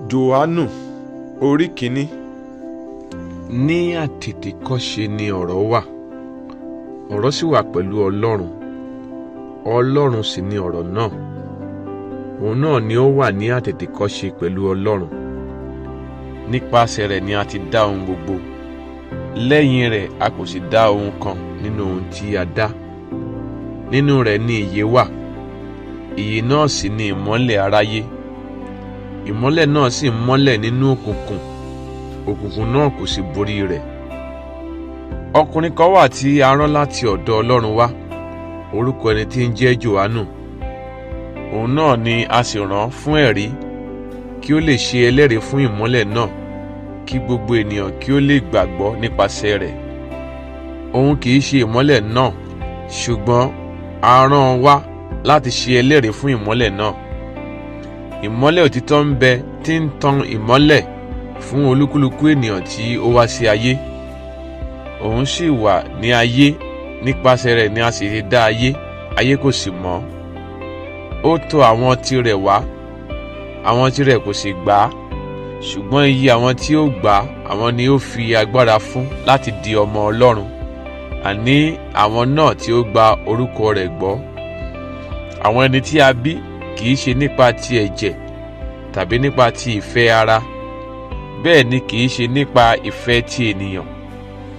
Jòhánù orí kìíní. Ní àtètèkọ́ṣe ni ọ̀rọ̀ wà, ọ̀rọ̀ sì wà pẹ̀lú Ọlọ́run, Ọlọ́run sì ni ọ̀rọ̀ náà. Òun náà ni ó wà ní àtètèkọ́ṣe pẹ̀lú Ọlọ́run. Nípasẹ̀ rẹ̀ ni a ti dá ohun gbogbo. Lẹ́yìn rẹ̀ a kò sì dá ohun kan nínú ohun tí a dá. Nínú rẹ̀ ni ìyè wà, ìyè náà sì ni ìmọ́lẹ̀ aráyé. Ìmọ́lẹ̀ náà sì ń mọ́lẹ̀ nínú òkùnkùn, òkùnkùn náà kò sì borí rẹ̀. Ọkùnrin kan wà tí a rán láti ọ̀dọ̀ Ọlọ́run wá, orúkọ ẹni tí ń jẹ́ Jòhánù. Òun náà ni a sì rán fún ẹ̀rí, kí ó lè ṣe ẹlẹ́rìí fún ìmọ́lẹ̀ náà, kí gbogbo ènìyàn kí ó lè gbàgbọ́ nípasẹ̀ rẹ̀. Òun kì í ṣe ìmọ́lẹ̀ náà, ṣùgbọ́n a rán an wá láti ṣe ẹlẹ́rìí fún ìmọ́lẹ̀ náà. Ìmọ́lẹ̀ òtítọ́ ń bẹ tí ń tan ìmọ́lẹ̀ fún olúkúlùkù ènìyàn tí ó wá sí ayé. Òun sì wà ní ayé, nípasẹ̀ rẹ̀ ni a sì ti dá ayé, ayé kò sì mọ̀. Ó tọ̀ àwọn tirẹ̀ wá, àwọn tirẹ̀ kò sì gbà á, ṣùgbọ́n iye àwọn tí ó gbà á, àwọn ni ó fi agbára fún láti di ọmọ Ọlọ́run, àní àwọn náà tí ó gba orúkọ rẹ̀ gbọ́. Àwọn ẹni tí a bí kì í ṣe nípa ti ẹ̀jẹ̀ tàbí nípa ti ìfẹ́ ara, bẹ́ẹ̀ ni kì í ṣe nípa ìfẹ́ ti ènìyàn,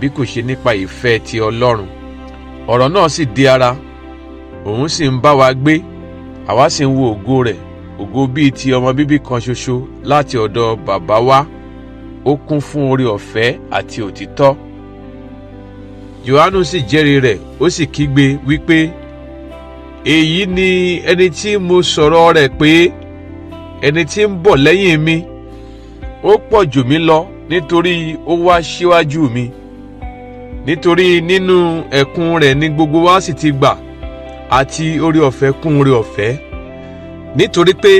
bí kò ṣe nípa ìfẹ́ ti Ọlọ́run. Ọ̀rọ̀ náà sì di ara, òun sì ń bá wa gbé, àwa sì ń wo ògo rẹ̀, ògo bíi ti ọmọ bíbí kan ṣoṣo láti ọ̀dọ̀ bàbá wa, ó kún fún oore ọ̀fẹ́ àti òtítọ́. Jòhánù sì jẹ́rìí rẹ̀, ó sì kígbe wípé, èyí ni ẹni tí mo sọ̀rọ̀ rẹ̀ pé, ẹni tí ń bọ̀ lẹ́yìn mi, ó pọ̀ jù mí lọ nítorí ó wá síwájú mi. Nítorí nínú ẹ̀kún rẹ̀ ni gbogbo wa sì ti gbà, àti oore ọ̀fẹ́ kún oore ọ̀fẹ́. Nítorí pé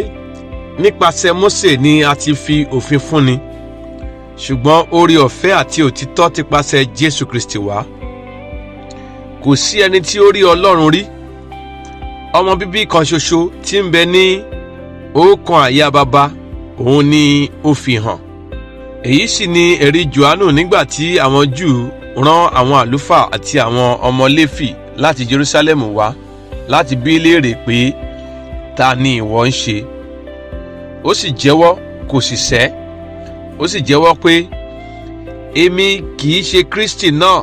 nípasẹ̀ Mósè ni a ti fi òfin fúnni, ṣùgbọ́n oore ọ̀fẹ́ àti òtítọ́ ti pasẹ̀ Jésù Kristi wá. Kò sí ẹni tí ó rí Ọlọ́run rí. Ọmọ bíbí kan ṣoṣo tí ń bẹ ní oókan àyà baba, òun ni ó fi hàn. Èyí sì ni ẹ̀rí Jòhánù nígbà tí àwọn Júù rán àwọn àlùfáà àti àwọn ọmọ Léfì láti Jerúsálẹ́mù wá láti bí léèrè pé, ta ni ìwọ ń ṣe? Ó sì jẹ́wọ́, kò sì sẹ́. Ó sì jẹ́wọ́ pé, èmi kì í ṣe Kristi náà.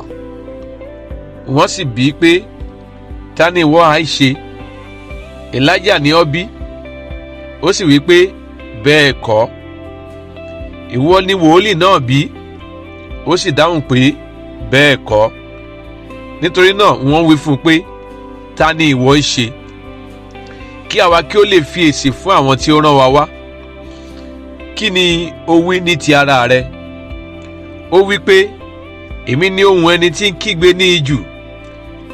Wọ́n sì bí pé, ta ni ìwọ ha ṣe? Èlíjà ni ọ́ bí? Ó sì wí pé, bẹ́ẹ̀ kọ́. Ìwọ ni wòlíì náà bí? Ó sì dáhùn pé, bẹ́ẹ̀ kọ́. Nítorí náà wọ́n wí fún un pé, ta ni ìwọ ń ṣe? Kí àwa kí ó lè fi èsì fún àwọn tí ó rán wa wá. Kí ni o wí ní ti ara rẹ? Ó wí pé, èmi ni ohùn ẹni tí ń kígbe ní ijù,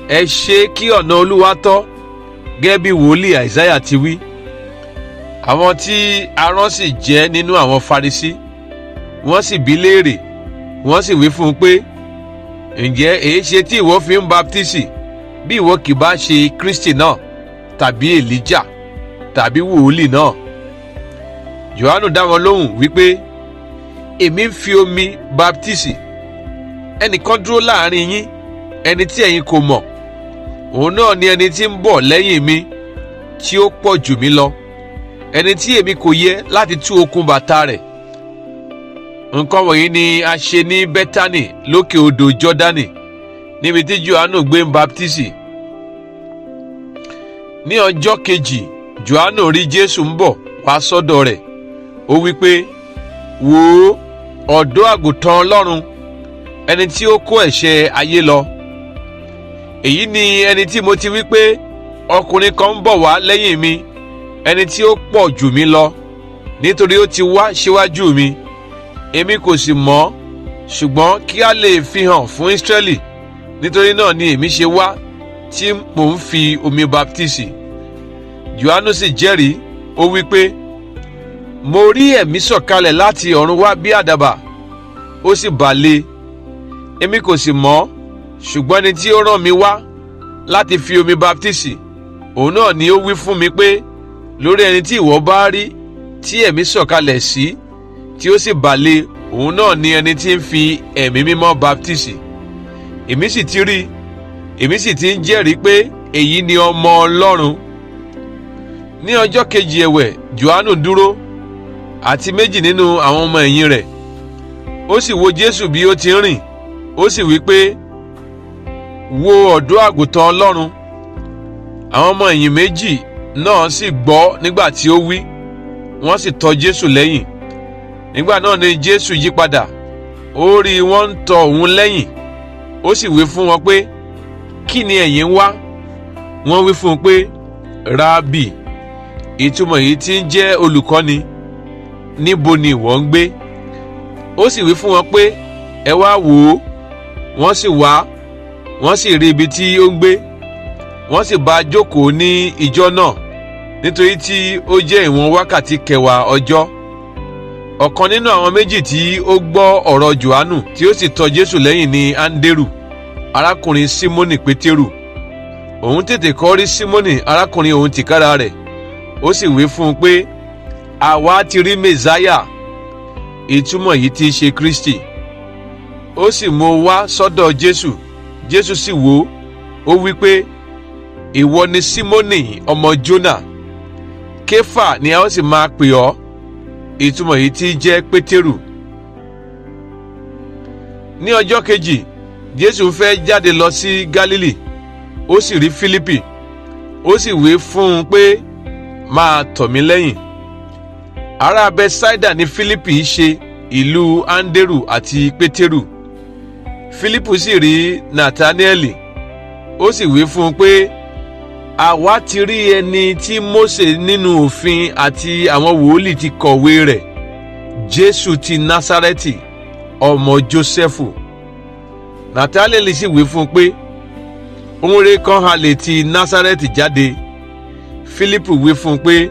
ẹ ṣe kí ọ̀nà Olúwa tọ́, gẹ́gẹ́ bí wòlíì Àìsáyà ti wí. Àwọn tí a rán sì jẹ́ nínú àwọn Farisí. Wọ́n sì bí léèrè, wọ́n sì wí fún un pé, ǹjẹ́ èé ṣe tí ìwọ fi ń baptisi bí ìwọ kì bá ṣe Kristi náà, tàbí Èlíjà, tàbí wòlíì náà? Jòhánù dá wọn lóhùn wípé, èmi ń fi omi baptisi, ẹnìkan dúró láàrin yín, ẹni tí ẹ̀yin kò mọ̀. Òun náà ni ẹni tí ń bọ̀ lẹ́yìn mi, tí ó pọ̀ jù mí lọ, ẹni tí èmi kò yẹ láti tú okùn bàtà rẹ̀. Nǹkan wọ̀nyí ni a ṣe ní Bẹ́tánì lókè odò Jọ́dánì, níbi tí Jòhánù gbé ń baptisi. Ní ọjọ́ kejì, Jòhánù rí Jésù ń bọ̀ wá sọ́dọ̀ rẹ̀. Ó wí pé, wò ó, ọ̀dọ́ àgùntàn Ọlọ́run, ẹni tí ó kó ẹ̀ṣẹ̀ ayé lọ. Èyí ni ẹni tí mo ti wí pé, ọkùnrin kan ń bọ̀ wá lẹ́yìn mi, ẹni tí ó pọ̀ jù mí lọ, nítorí ó ti wá síwájú mi. Èmi kò sì mọ̀, ṣùgbọ́n kí a lè fi hàn fún Ísírẹ́lì, nítorí náà ni èmi ṣe wá tí mò ń fi omi baptisi. Jòhánù sì jẹ́rìí, ó wí pé, mo rí ẹ̀mí sọ̀kalẹ̀ láti ọ̀run wá bí àdàbà, ó sì bà lé. Èmi kò sì mọ̀, ṣùgbọ́n ẹni tí ó rán mi wá láti fi omi baptisi, òun náà ni ó wí fún mi pé, lórí ẹni tí ìwọ bá rí tí ẹ̀mí sọ̀kalẹ̀ sí, tí ó sì bà lé òun náà ni ẹni tí ń fi ẹ̀mí mímọ́ baptisi. Èmi sì ti rí, èmi sì ti ń jẹ́rìí pé èyí ni ọmọ Ọlọ́run. Ní ọjọ́ kejì ẹ̀wẹ̀, Jòhánù dúró àti méjì nínú àwọn ọmọ ẹ̀yìn rẹ̀. Ó sì wo Jésù bí ó ti ń rìn, ó sì wí pé, wo ọ̀dọ́ àgùntàn Ọlọ́run. Àwọn ọmọ ẹ̀yìn méjì náà sì gbọ́ nígbà tí ó wí, wọ́n sì tọ̀ Jésù lẹ́yìn. Nígbà náà ni Jésù yí padà, ó rí wọ́n ń tọ̀ òun lẹ́yìn, ó sì wí fún wọn pé, kí ni ẹ̀yin ń wá? Wọ́n wí fún un pé, Rábì, ìtumọ̀ yìí tí ń jẹ́ olùkọ́ni, níbo ni ìwọ ń gbé? Ó sì wí fún wọn pé, ẹ wá wò ó. Wọ́n sì wá, wọ́n sì rí ibi tí ó ń gbé, wọ́n sì bá a jókòó ní ìjọ náà, nítorí tí ó jẹ́ ìwọ̀n wákàtí kẹwàá ọjọ́. Ọ̀kan nínú àwọn méjì tí ó gbọ́ ọ̀rọ̀ Jòhánù tí ó sì tọ̀ Jésù lẹ́yìn ni Áńdérù, arákùnrin Símónì Pétérù. Òun tètè kọ́ rí Símónì arákùnrin òun tìkára rẹ̀, ó sì wí fún un pé, àwa ti rí Mèsáyà, ìtumọ̀ yìí tí í ṣe Kristi. Ó sì mú un wá sọ́dọ̀ Jésù. Jésù sì wò ó, wí pé, ìwọ ni Símónì ọmọ Jónà, Kéfà ni a ó sì máa pè ọ́, ìtumọ̀ yìí tí jẹ́ Pétérù. Ní ọjọ́ kejì, Jésù fẹ́ jáde lọ sí Gálílì, ó sì rí Fílípì, ó sì wí fún un pé, máa tọ̀ mí lẹ́yìn. Ará Bẹ́sáídà ni Fílípì ṣe, ìlú Áńdérù àti Pétérù. Fílípù sì rí Nàtáníẹ́lì, ó sì wí fún un pé, àwa ti rí ẹni tí Mósè nínú òfin àti àwọn wòlíì ti kọ̀wé rẹ̀, Jésù ti Násárẹ́tì, ọmọ Jósẹ́fù. Nàtáníẹ́lì sì wí fún un pé, ohun rere kan ha lè ti Násárẹ́tì jáde? Fílípù wí fún un pé,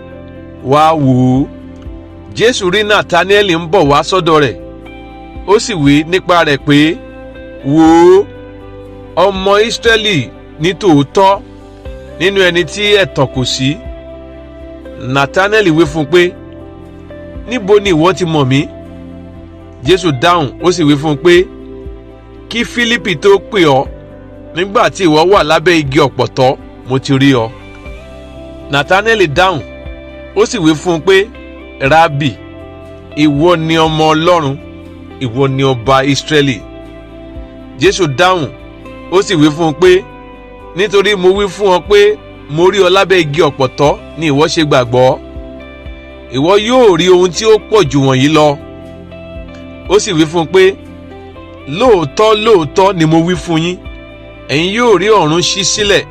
wá wò ó. Jésù rí Nàtáníẹ́lì ń bọ̀ wá sọ́dọ̀ rẹ̀, ó sì wí nípa rẹ̀ pé, wò ó, ọmọ Ísírẹ́lì ní tòótọ́, nínú ẹni tí ẹ̀tàn kò sí. Nàtáníẹ́lì wí fún un pé, níbo ni ìwọ ti mọ̀ mí? Jésù dáhùn, ó sì wí fún un pé, kí Fílípì tó pè ọ́, nígbà tí ìwọ wà lábẹ́ igi ọ̀pọ̀tọ́, mo ti rí ọ. Nàtáníẹ́lì dáhùn, ó sì wí fún un pé, Rábì, ìwọ ni ọmọ Ọlọ́run, ìwọ ni ọba Ísírẹ́lì. Jésù dáhùn, ó sì wí fún un pé, nítorí mo wí fún ọ pé mo rí ọ lábẹ́ igi ọ̀pọ̀tọ́ ni ìwọ ṣe gbàgbọ́. Ìwọ yóò rí ohun tí ó pọ̀ jù wọ̀nyí lọ. Ó sì wí fún un pé, lóòótọ́ lóòótọ́ ni mo wí fún yín, ẹ̀yin yóò rí ọ̀run ṣí sílẹ̀,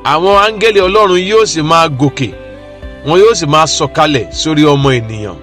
àwọn áńgẹ́lì Ọlọ́run yóò sì máa gòkè, wọn yóò sì máa sọ̀kalẹ̀ sórí ọmọ ènìyàn.